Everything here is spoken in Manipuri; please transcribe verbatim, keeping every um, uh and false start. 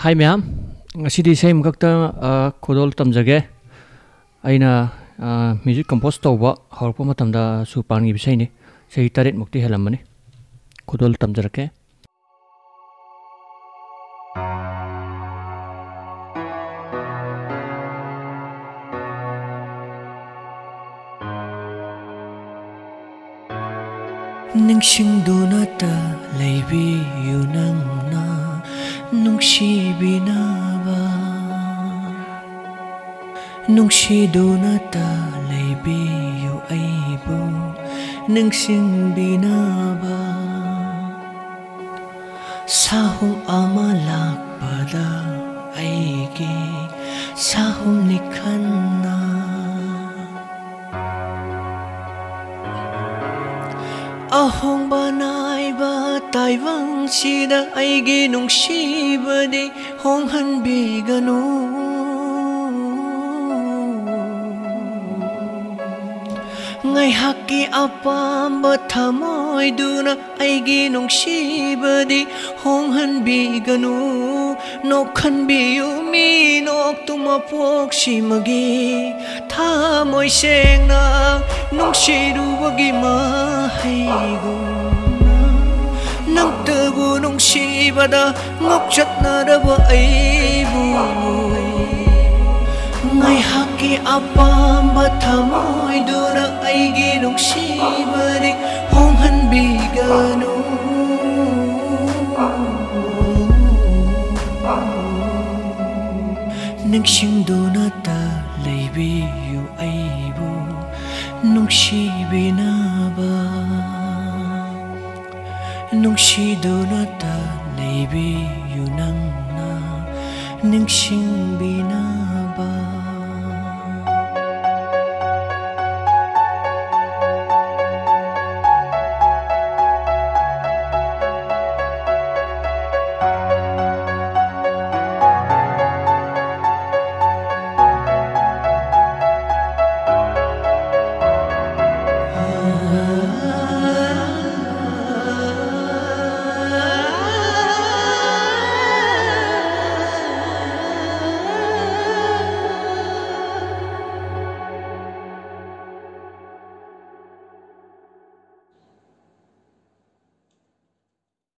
ꯍꯥꯏ ꯃꯌꯥꯝ, ꯉꯁꯤꯗꯤ ꯏꯁꯩ ꯑꯃꯈꯛꯇ, ꯑ, ꯈꯨꯗꯣꯜ ꯇꯝꯖꯒꯦ꯫ ꯑꯩꯅ, ꯑ, ꯃ꯭ꯌꯨꯖꯤꯛ ꯀꯝꯄꯣꯁ ꯇꯧꯕ ꯍꯧꯔꯛꯄ ꯃꯇꯝꯗ ꯁꯨꯔ ꯄꯥꯟꯈꯤꯕ ꯏꯁꯩꯅꯤ꯫ ꯆꯍꯤ ꯇꯔꯦꯠ ꯃꯨꯛꯇꯤ ꯍꯦꯜꯂꯝꯃꯅꯤ꯫ ꯈꯨꯗꯣꯜ ꯇꯝꯖꯔꯛꯀꯦ꯫ ꯅꯤꯡꯁꯤꯡꯗꯨꯅꯇ ꯂꯩꯕꯤꯌꯨ ꯅꯪꯅ ꯅꯨꯡꯁꯤꯕꯤꯅꯕ꯫ ꯅꯨꯡꯁꯤꯗꯨꯅꯇ ꯂꯩꯕꯤꯌꯨ ꯑꯩꯕꯨ ꯅꯤꯡꯁꯤꯡꯕꯤꯅꯕ꯫ ꯁꯥꯍꯨꯝ ꯑꯃ ꯂꯥꯛꯄꯗ ꯑꯩꯒꯤ ꯁꯥꯍꯨꯝꯅꯤ ꯈꯟꯅ꯫ ꯑꯍꯣꯡꯕ ꯅꯥꯏꯕ ꯇꯥꯏꯕꯪꯁꯤꯗ ꯑꯩꯒꯤ ꯅꯨꯡꯁꯤꯕꯗꯤ ꯍꯣꯡꯍꯟꯕꯤꯒꯅꯨ꯫ ꯉꯥꯏꯍꯥꯛꯀꯤ ꯑꯄꯥꯝꯕ ꯊꯃꯣꯏꯗꯨꯅ ꯑꯩꯒꯤ ꯅꯨꯡꯁꯤꯕꯗꯤ ꯍꯣꯡꯍꯟꯕꯤꯒꯅꯨ꯫ ꯅꯣꯛꯍꯟꯕꯤꯌꯨ ꯃꯤꯅꯣꯛꯇꯨ ꯃꯄꯣꯛꯁꯤꯃꯒꯤ ꯊꯃꯣꯏ ꯁꯦꯡꯅ ꯅꯨꯡꯁꯤꯔꯨꯕꯒꯤ ꯃꯍꯩꯒꯨꯝꯅ꯫ ꯅꯪꯇꯕꯨ ꯅꯨꯡꯁꯤꯕꯗ ꯉꯥꯎꯆꯠꯅꯔꯕ ꯑꯩꯕꯨ ꯉꯥꯏꯍꯥꯛꯀꯤ ꯑꯄꯥꯝꯕ ꯊꯃꯣꯏꯗꯨꯅ ꯑꯩꯒꯤ ꯅꯨꯡꯁꯤꯕꯗꯤ ꯍꯣꯡꯍꯟꯕꯤꯒꯅꯨ꯫ ꯅꯤꯡꯁꯤꯡꯗꯨꯅꯇ ꯂꯩꯕꯤꯌꯨ ꯑꯩꯕꯨ ꯅꯨꯡꯁꯤꯕꯤꯅꯕ꯫ ꯅꯨꯡꯁꯤꯗꯨꯅꯇ ꯂꯩꯕꯤꯌꯨ ꯅꯪꯅ ꯅꯤꯡꯁꯤꯡꯕꯤꯅꯕ꯫